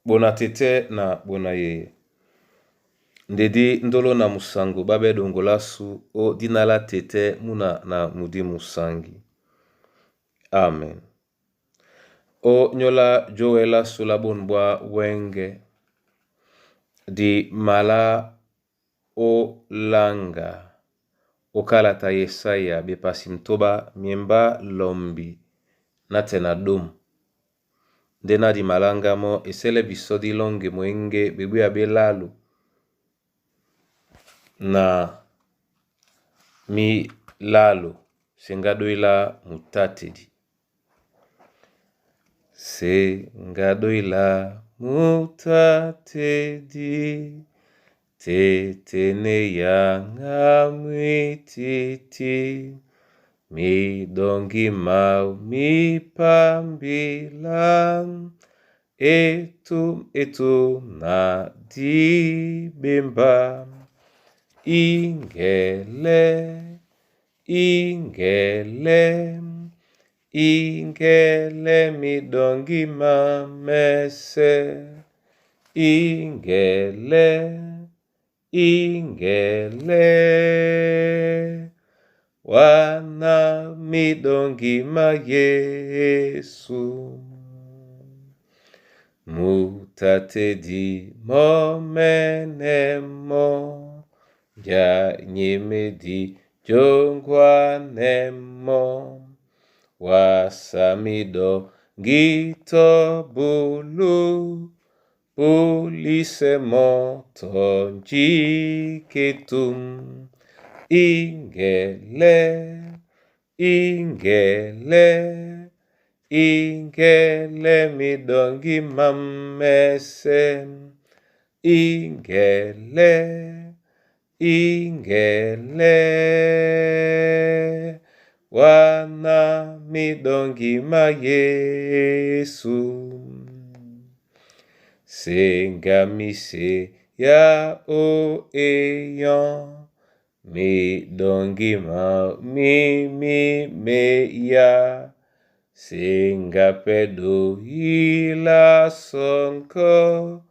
Bona tete na bona yeye. Ndedi ndolo na musango babe dongolasu o dina la tete muna na mudi musangi. Amen. O nyola jowela sula bone bwa wenge di mala o langa okalata Yesaya bepasi mtoba miemba lɔmbi na tɛ na dôm. Ndé na di maláŋgá mɔ́ e sɛ́lɛ́ bisɔ́ dí lɔ́ŋgɛ mwěŋgé bebwéya ɓé lálo na mílálo seŋgá dóhi lá mutátedi. Senga dóhi lá mutatedi tete ne yanga mwititi midongi mau mipambila etum etum na dibemba ingele ingele ingele midongi mamese ingele ingele wana midongi ma Yesu mutatedi momenemo janyemedi jongwanemo wasamido ngitobulu pulisemo tonjiketum ingele ingele ingele midongi mamese ingele ingele wana midongi ma Yesu sengamise ya o eyan midongi ma mi mi me ya sengapedo ila sonko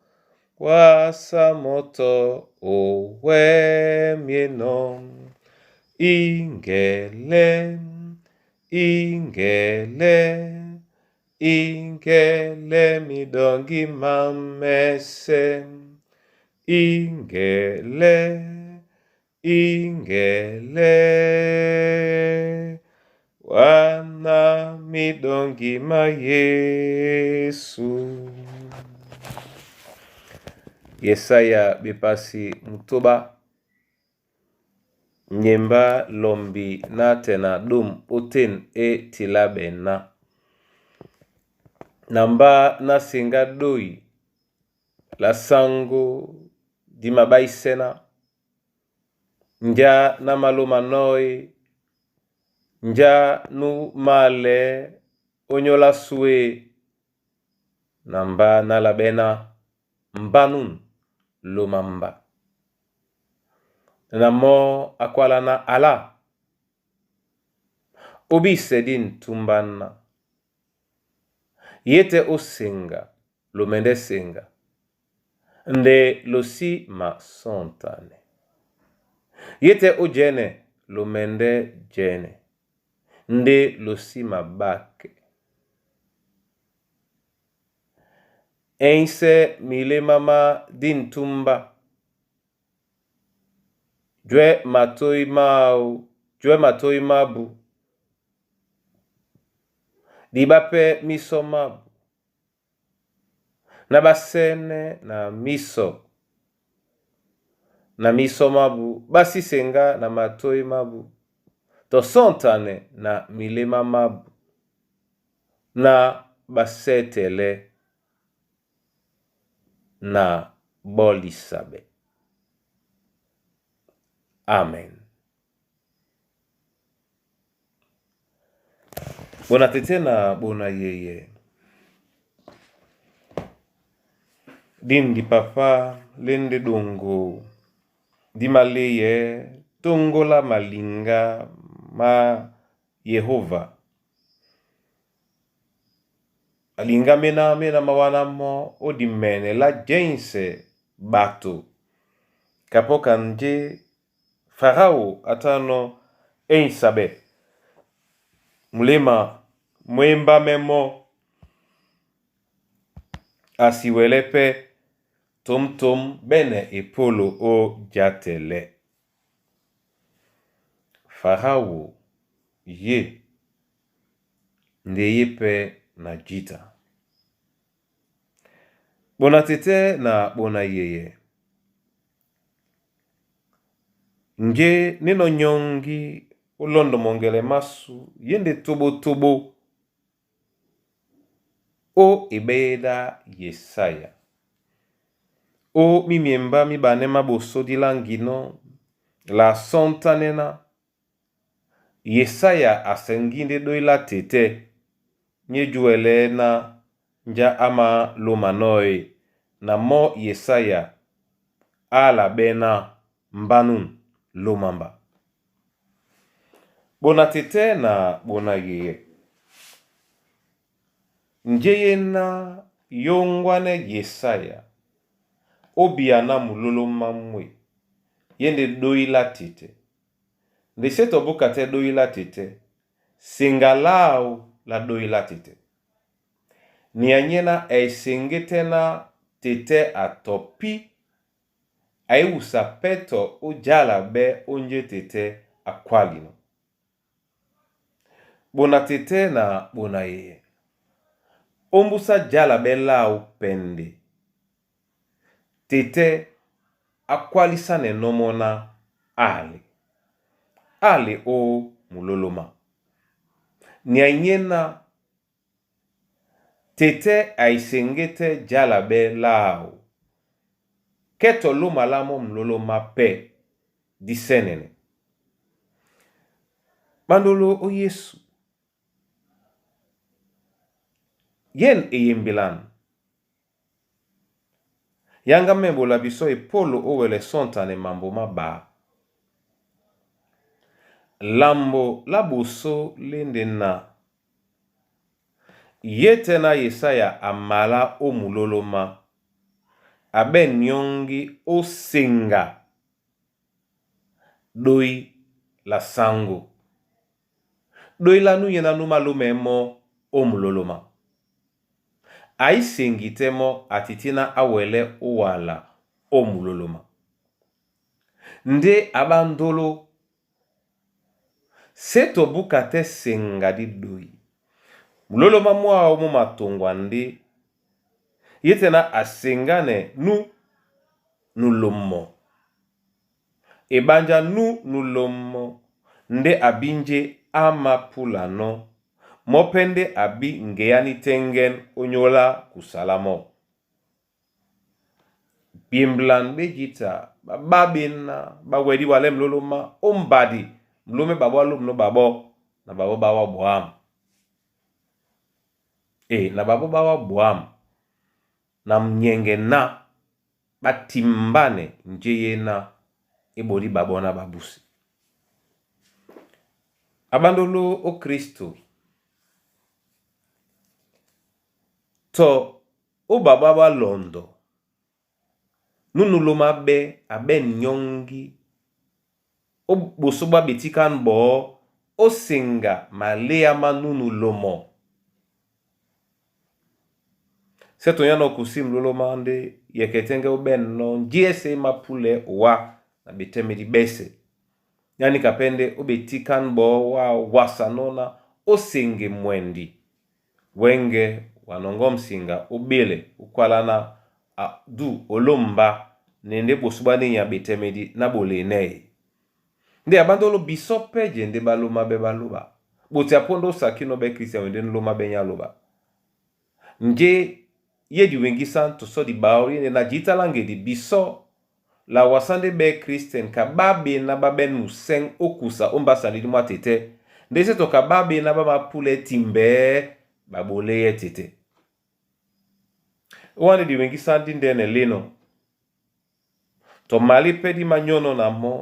wasamoto owemieno ingele ingele ingele midongi mamese ingele ingele wana midongi ma Yesu. Yesaya bepasi mutoba nyemba lɔmbi na tɛ na dôm ótên é tiláɓɛ ná. Na mbá ná seŋgá dóhi lá sáŋgó dí maɓáísɛ́ ná, njá ná malō manɔ́ é, njá nú málɛ̌ ónyólá sú é, na mbá ná labɛ́ ná mbá nún loma mba. Na mɔ́ á kwála ná alá, ó bísɛ dí ntúmbá ná, yé tɛ́ ó seŋga lomɛndɛ́ seŋga, ndé losí masɔ́ŋtanɛ. Yé tɛ́ ó jɛ́nɛ lomɛndɛ́ jɛ́nɛ, ndé losí maɓákɛ. Ɛ́ŋsɛ́ milémá má dí ntúmbá, jwɛ́ matôy máō, jwɛ́ matôy mábū, diɓá pɛ́ mísɔ mábū, ná ɓá sɛ́nɛ́ na mísɔ na mísɔ mábū, ɓá sí seŋgá na matôy mábū, tɔ sɔ́ŋtanɛ na milémá mábū, ná ɓá sɛ́tɛlɛ́ na ɓɔ́lisabɛ. Amen. Bona tete na bona yeye. Dindi papa lende dongo di maleye tongola malinga ma Yehova. Alingami na me na mawana mɔ ó dimɛnɛ lá jɛ́ŋsɛ ɓato kapɔ́ ka njé Farao a tá anɔ́ éŋsaɓɛ muléma mwé embámɛ́ mɔ́ a si wɛlɛ́ pɛ́ tǒmtǒm ɓɛ́nɛ epólo ó játɛlɛ́. Farao ye nde e yé pɛ́ na jǐta. Ɓona tetɛ́ na ɓona yeyɛ, njé ní nɔ́ nyɔ́ŋgí ó lɔ́ndɔ mɔŋgɛlɛ másū yé nde toɓotoɓo ó eɓéyédá Yesaya. Ó mímiembá mí ɓanɛ́ má ɓosó díláŋginɔ́ la sɔ́ntánɛ́ ná Yesaya a seŋgí ndé dóí lá tetɛ́ ní e júwɛlɛ́ ná njá á mālómanɔ́ e na mɔ́ Yesaya á álabɛ́ ná mbá nûn lóma mbá. Ɓona tetɛ́ na ɓona yeyɛ, njé yé ná yóŋgwánɛ́ Yesaya ó biya ná mulólomá mwé yé ndé dóí lá tetɛ́. Nde sé tɔ búka tɛ́ dóí lá tetɛ́, seŋga láō lá dóí lá tetɛ́. Ni anyé ná a eseŋgé tɛ́ ná tetɛ́ a tɔpí a í wusa pɛ́ tɔ ó jálabɛ́ ónjé tetɛ́ á kwálinɔ́. Ɓona tetɛ́ na ɓona yeyɛ, ómbúsá jálabɛ́ láō pɛndɛ, tetɛ́ á kwálísánɛnɔ́ mɔ́ ná ále. Ále ó mulólomá. Ni anyé ná tetɛ́ a eseŋgé tɛ́ jálabɛ́ láō kɛ́ tɔ lóma lá mɔ́ mulólomá pɛ́ dísɛ́nɛnɛ. Ɓándoló ó Yésu, yén e yembelan yáŋgá mɛ́ ɓola bisɔ́ epólo ó wɛlɛ sɔ́ntanɛ mambo má ɓaa. Lambo lá ɓosó lá e ndé na yé tɛ́ ná Yesaya a malá ó mulólomá, a ɓɛ̂n nyɔ́ŋgí ó seŋga dóí lá sáŋgó. Dóí lá núnyɛ́ ná nú mālómɛɛ́ mɔ́ ó mulólomá. A í seŋgi tɛ́ mɔ́ a tití ná á wɛlɛ́ ó wala ó mulólomá. Ndé a ɓándoló sé tɔ búka tɛ́ seŋga dí dóí, mulólomá mwáō mú matoŋgwa ndé yé tɛ́ ná a seŋgánɛ nú nulomɔ. Eɓánjá nú nulomɔ ndé abínjé á māpúlanɔ́ mɔ́ pɛ́ ndé a bí ŋgeá nítɛ́ŋgɛ́n ónyólá kusa lá mɔ́. Ɓyemblan ɓé jǐta ɓá ɓáɓéná ɓá wɛdí walɛ́ mulólomá ó mbadi mulómɛ́ ɓaɓɔ́ á lômnɔ́ ɓaɓɔ́ na ɓaɓɔ́ ɓá wá ɓwǎm̀. E na ɓaɓɔ́ ɓá wá ɓwǎm̀ na nyɛŋgɛ ná ɓá timbánɛ njé yé ná é ɓodí ɓaɓɔ́ ná ɓá búsi. A ɓándoló ó Kristo tɔ ó ɓaɓɔ́ ɓá lɔndɔ, nú nulomá ɓɛ́ a ɓɛ̂n nyɔ́ŋgí ó ɓosó ɓá ɓetíkán ɓɔɔ́ ó seŋga maléá má nú nulomɔ. Sɛ́ tɔ nyá nɔ́ kusí mulólomá ndé yɛkɛ tɛ́ŋgɛ́ ó ɓɛ̂nnɔ́ njé yɛ́sɛ̄ é māpúlɛɛ́ owá na ɓetɛ́mɛdí ɓɛ́sɛ̄. Nyá níka pɛ́ ndé ó ɓetíkán ɓɔɔ́ wá wasanɔ́ ná ó seŋge mwɛndi wɛ́ŋgɛ̄ wa nɔŋgɔ́ msiŋga ó ɓélɛ ó kwáláná dú olómbá na e ndé ɓosó ɓá nênya ɓetɛ́mɛdí ná ɓoleenɛ́ e. Ndé a ɓándoló bisɔ́ pɛ́ jendé ɓá lóma ɓɛ́ ɓá lóɓa. Ɓote a póndá ó sakínɔ́ ɓɛ́ Kristian wendé nú lóma ɓɛ́ nyá lóɓa. Njé yé diweŋgísá tosɔ́ diɓaó yé ndé na jǐta lá ŋgedi bisɔ́ la wasá ndé ɓɛ́ Kristen ka ɓá ɓená ɓá ɓɛ́n musɛ́ŋ ó kusa ó mbásandídí mwá tetɛ́ ndé sé tɔ ka ɓá ɓená ɓá mapúlɛɛ́ timbɛɛ́ ɓaɓoléyɛ́ tetɛ́. Ó wá ndé diweŋgísá dí ndɛ́nɛ lénɔ. Tɔ malé pɛ́ dí manyɔ́nɔ́ na mɔ́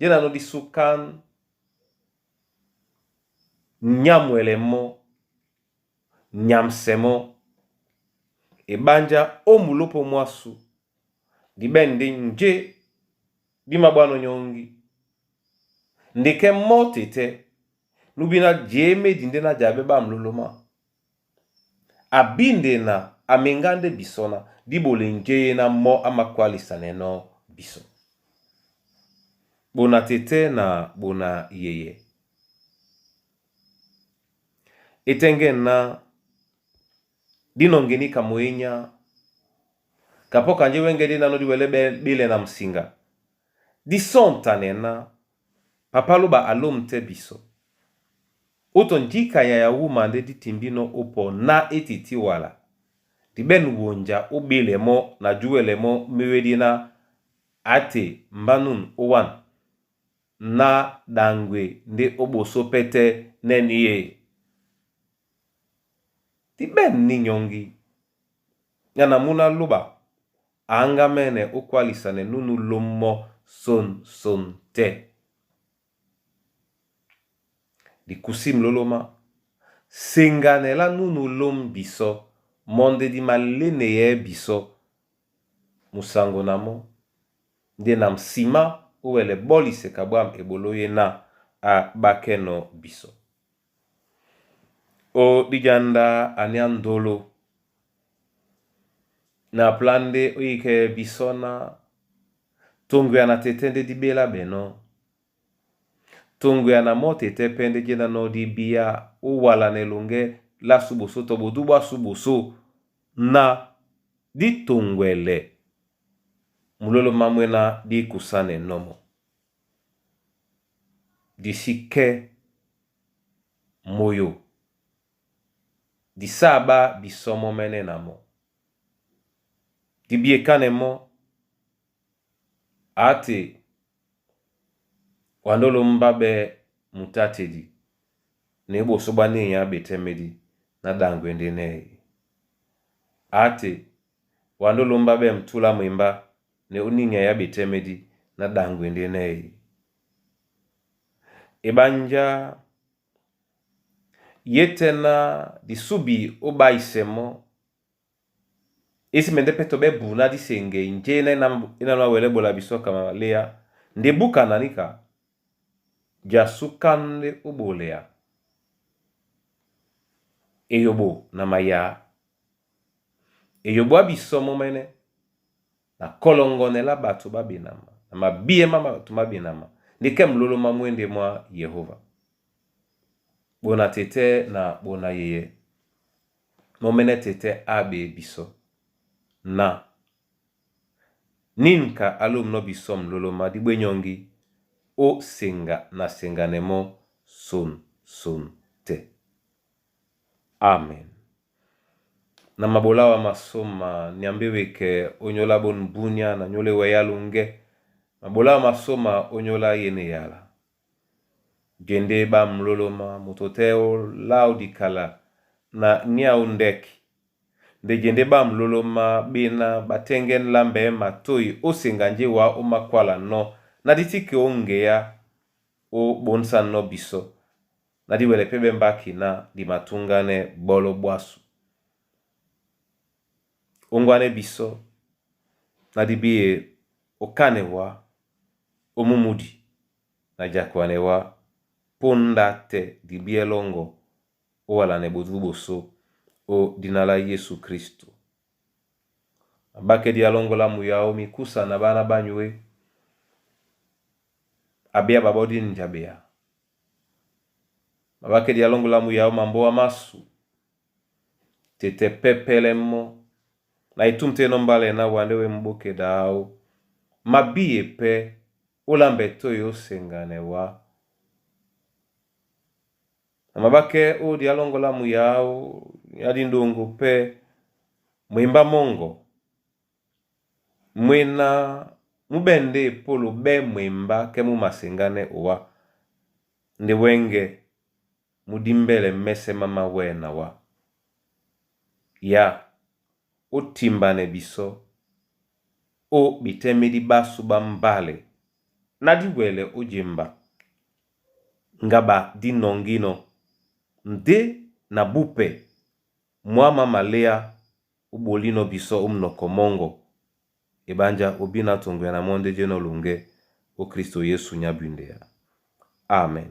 jé nanɔ́ dí súkán nyámwɛlɛ mɔ́, nyamsɛ mɔ́. Eɓánjá ó mulópō mwásū, di ɓɛ̂n ndé njé dí maɓwánɔ̄ nyɔ́ŋgí. Nde kɛ́ mɔ́ tetɛ́ nú bí ná jěmédi ndé ná jabɛ́ ɓá mlólómá. A bí nde na a meŋgá ndé bisɔ́ ná dí ɓole njé ná mɔ́ á mākwálisanɛnɔ́ bisɔ́. Ɓona tetɛ́ na ɓona yeyɛ. E tɛ́ŋgɛ̂ne ná dí nɔŋgení ka moényá, kapɔ́ kanjé wɛ́ŋgɛ̄ dí nánɔ̄ dí wɛlɛ́ ɓélɛ na musiŋga. Dí sɔ̂ŋtanɛ ná Papá Lóɓa a lôm tɛ́ bisɔ́. Ó tɔ njíka nyay a wúma ndé dí timbínɔ́ ópɔ̄ ná é tití wala, di ɓɛ̂n wonja ó ɓélɛ mɔ́ na júwɛlɛ mɔ́ méwédí ná ǎ te mbá nûn ówân ná ɗaŋgwe ndé ó ɓosó pɛ́tɛ́ nɛ́ ní e. Dí ɓɛ̂n ní nyɔ́ŋgí. Ná na múná Lóɓa a áŋgámɛ́nɛ ó kwálisanɛ núnú lôm mɔ́ son-son tɛ́. Di kusí mlólómá, seŋganɛ lá núnú lôm bisɔ́ mɔ́ ndé dí maléneyɛɛ́ bisɔ́ musaŋgo na mɔ́, ndé na nsima ó wɛlɛ ɓɔ́lisɛ ka ɓwâm eɓoló yé ná á ɓákɛ́nɔ̄ bisɔ́. Ó díjǎndá aní á ndolo na plá ndé ó yíkɛ́ bisɔ́ ná toŋgoya na tetɛ́ ndé dí ɓélá ɓɛnɔ́. Toŋgoya na mɔ́ tetɛ́ pɛ́ ndé jé nánɔ́ dí bíá ó walanɛ eloŋgɛ́ lásū ɓosó tɔ ɓodú ɓwásū ɓosó na dí toŋgwɛlɛ mulólómá mwéná dí kusánɛnɔ́ mɔ́. Di sí kɛ́ moyo di sáa ɓá bisɔ́ mɔ́mɛ́nɛ́ na mɔ́. Di byekánɛ mɔ́ a te wandé ó lómbá ɓɛ́ mutátedi na é ɓosó ɓá nínya ɓetɛ́mɛdí ná ɗaŋgwe ndé nɛ́ e. A te wandé ó lómbá ɓɛ́ mtúlá mwembá na ó nínya ɓetɛ́mɛdí ná ɗaŋgwe ndé nɛ́ e. Eɓánjá yé tɛ́ ná di súbi ó ɓáisɛ mɔ́ é sí mɛndɛ́ pɛ́ tɔ ɓɛ́ bu ná dí seŋgɛ njé ná é nánɔ̄ má wɛlɛ́ ɓola bisɔ́ ka maléá nde búkana níka jasú kándé ó ɓolɛa eyoɓo na mayá. Eyoɓo á bisɔ́ mɔ́mɛ́nɛ́ na kɔlɔŋgɔnɛ lá ɓato ɓá ɓenama na mabíyɛ má ɓato má ɓenama nde kɛ́ mlólómá mwéndé mwá Yehova. Ɓona tetɛ́ na ɓona yeyɛ mɔ́mɛ́nɛ́ tetɛ́ á ɓee bisɔ́ na nínika á lômnɔ́ bisɔ́ mlólómá dí ɓwé nyɔ́ŋgí ó seŋga na seŋganɛ mɔ́ son-son tɛ́. Amen. Na maɓolá wa masôma, Nyambe wekɛ ónyólá ɓôn búnyá na nyóla ewɛyá loŋgɛ́. Maɓolá wa masôma ónyólá yé na eyala. Jendé ɓá mlólómá, moto tɛ́ ó láō dikala na ní áō ndɛ́ki. Nde jendé ɓá mlólómá ɓéná ɓá tɛ́ŋgɛ́nɛ́ lámbɛɛ́ matôy ó seŋga njé wǎ ó mākwálanɔ́ ná dí tí kɛ ó ŋgeá ó ɓónsánɔ́ bisɔ́ ná dí wɛlɛ pɛ́ ɓɛ́ mbáki ná di matúŋgánɛ́ ɓɔ́lɔ́ ɓwásū. Óŋgwanɛ́ bisɔ́ ná dí bíye ó kánɛ wǎ ó múmudi na jakoanɛ wá póndá tɛ́ di bíɛ́ lɔ́ŋgɔ ó walanɛ ɓodú ɓosó ó dína lá Yésu Kristo. Mabákɛ́ di alɔ́ŋgɔ lá muyáó mikúsa na ɓána ɓányu é, abéá ɓaɓɔ́ dí njaɓea. Mabákɛ́ di alɔ́ŋgɔ lá muyáó mambóa másu, tetɛ́ pɛ́pɛ́lɛ́ mɔ́ na etûm tɛ́ enɔ́ mbálɛ ná wandé ó e m̀ɓókɛda áō mabíye pɛ́ ó lámbɛ tôy ó seŋganɛ wǎ. Na mabákɛ́ ó dialɔ́ŋgɔ lá muyáó ná dí ndoŋgo pɛ́ mwembá mɔ́ŋgɔ mwéná mú ɓɛ̂n ndé epôlo ɓɛ́ mwembá kɛ́ mú maseŋgánɛ́ owá ndé wɛ́ŋgɛ̄ mú dímbɛ́lɛ mɛ́sɛ̄ má mawɛ́ na wá. Yá ó timbanɛ bisɔ́ ó ɓetɛ́mɛdí ɓásū ɓá mbálɛ ná dí wɛlɛ ó jemba ŋgaba dí nɔŋgínɔ̄ ndé na búpɛ mwǎ má maléá ó Obolínɔ̄ bisɔ́ ó munɔkɔ mɔ́ŋgɔ ebánjá obína toŋgoyana mɔ́ ndé jénɔ̄ loŋgɛ́ ó Kristo Yesu nyá bwíndɛ́. Amen.